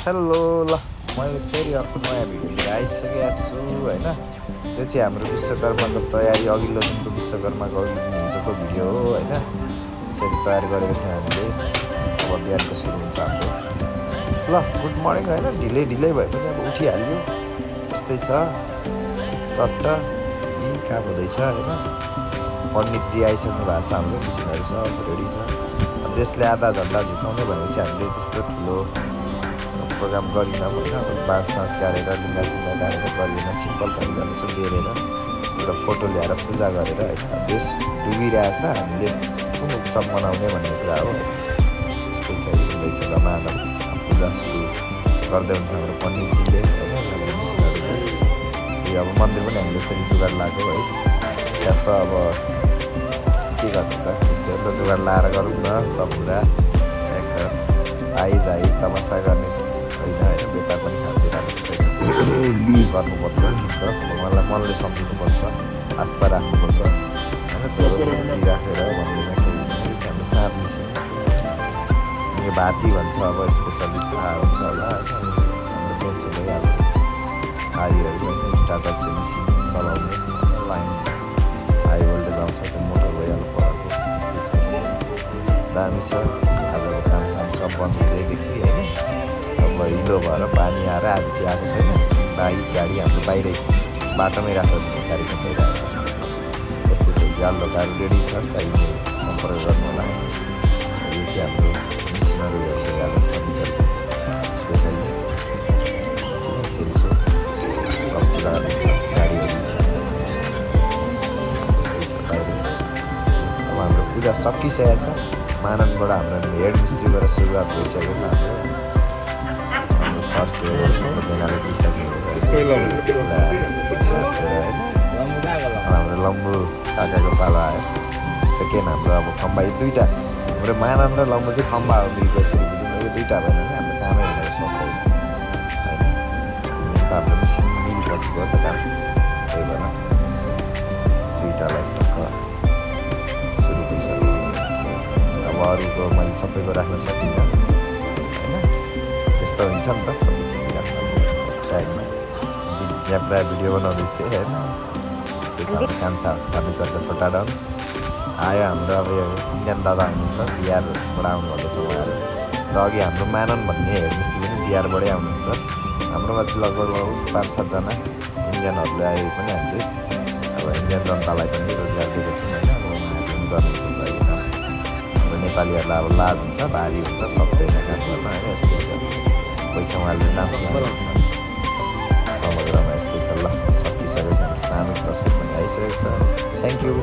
Hello ल मैले फेरि अर्को नयाँ भिडियो लिएर आइसकेको छु होइन। यो चाहिँ हाम्रो विश्वकर्माको तयारी अघिल्लो दिनको विश्वकर्माको अघिल्लो दिन हिजोको भिडियो हो होइन। यसरी तयार गरेको थियौँ हामीले। अब बिहानको सुरु हुन्छ हाम्रो। ल गुड मर्निङ होइन, ढिलै भए पनि अब उठिहाल्यो यस्तै छ चट्ट यी काम हुँदैछ होइन। पण्डितजी आइसक्नु भएको छ, हाम्रो मिसिनहरू सब रेडी छ। देशले आधा झन्डा झुकाउने भनेपछि हामीले त्यस्तो ठुलो प्रोग्राम गरिनौँ होइन। अब बाँस सास गाडेर लिङ्गासिङ्गा गाडेर गरिएन, सिम्पल तरिकाले यसो बेरेर एउटा फोटो ल्याएर पूजा गरेर होइन। देश डुबिरहेछ, हामीले कुन उत्सव मनाउने भन्ने कुरा हो। यस्तै छ, हुँदैछ धमाधम पूजा सुरु गर्दै हुन्छ हाम्रो पण्डितजीले होइन। हाम्रो मिसिनहरू यो अब मन्दिर पनि हामीले यसरी जुगाड लगाएको है। स्यास अब के गर्नु त, यस्तै हो त, जुगाड लाएर गरौँ न सब कुरा। एक आइ तमासा गर्ने होइन होइन। व्यापार पनि खासै राम्रो छैन, गर्नुपर्छ ठिक। भगवान्लाई मनले सम्झिनुपर्छ, आस्था राख्नुपर्छ होइन। त्यो मूर्ति राखेर मन्दिरमा केही हुँदैन। यो चाहिँ हाम्रो सात मिसिन, यो भाती भन्छ अब स्पेसली थाहा हुन्छ होला होइन। हाम्रो पेन्सन भइहाल्यो आइहरू होइन। स्टार्टर चाहिँ मिसिन चलाउने लाइन हाई भोल्टेज आउँछ, त्यो मोटर भइहाल्नु परेको यस्तै छ। दामी छ आजको कामसाम सब बन्दिँदैदेखि होइन। अब हिलो भएर पानी आएर आज चाहिँ आएको छैन। बाइक गाडी हाम्रो बाहिरै बाटोमै राखेर कार्यक्रम भइरहेछ। यस्तै छ, जालढोकाहरू रेडी छ, चाहिने सम्पर्क गर्नु होला। यो चाहिँ हाम्रो मिसिनहरू भइहाल्यो फर्निचरको स्पेसली चेन्सो सब कुराहरू छ, गाडीहरू यस्तै छ बाहिर। अब हाम्रो पूजा सकिसकेको छ। माननबाट हाम्रो हेड मिस्त्रीबाट सुरुवात भइसकेको छ। हाम्रो फर्स्ट हेडहरू बेलाले दिइसक्यो हाम्रो लम्बु काकाको पालो आयो। सेकेन्ड हाम्रो अब खम्बा, यो दुइटा हाम्रो मानन र लम्बु चाहिँ खम्बा हो बिर्को, यसरी बुझ्नु। यो दुइटा भएन भने हाम्रो कामै भनेर सक्दैन होइन। मेन त हाम्रो मिसिन मिलपट्टिको हो त काम, त्यही भएर दुइटालाई टक्क सुरु भइसक्यो। अब अरूको मैले सबैको राख्न सकिनँ होइन। यस्तो हुन्छ नि त, सबै खिचिराख्नु टाइममा। दिदी त्यहाँ प्रायः भिडियो बनाउँदैछ होइन। यस्तै छ कान्छा फर्निचरको छोटा डन आयो हाम्रो। अब यो इन्डियन दादा हुनुहुन्छ, बिहारबाट आउनुभएको छ उहाँहरू। र अघि हाम्रो मानन भन्ने हेड मिस्त्री पनि बिहारबाटै आउनुहुन्छ। हाम्रोमा चाहिँ लगभग 5-7 जना इन्डियनहरूले आए पनि हामीले अब इन्डियन जनतालाई पनि रोजगार दिएको छौँ होइन। अब उहाँहरूले पनि गर्नुहुन्छ प्रायः काम। हाम्रो नेपालीहरूलाई अब लाज हुन्छ, भारी हुन्छ सक्दैन काम गर्न होइन। यस्तै छ, पैसा उहाँहरूले राम्रो गर्नुहुन्छ। समग्रमा यस्तै छ। ल सकिसकेपछि हाम्रो सामूहिक तस्बिर पनि आइसकेको छ। Thank you.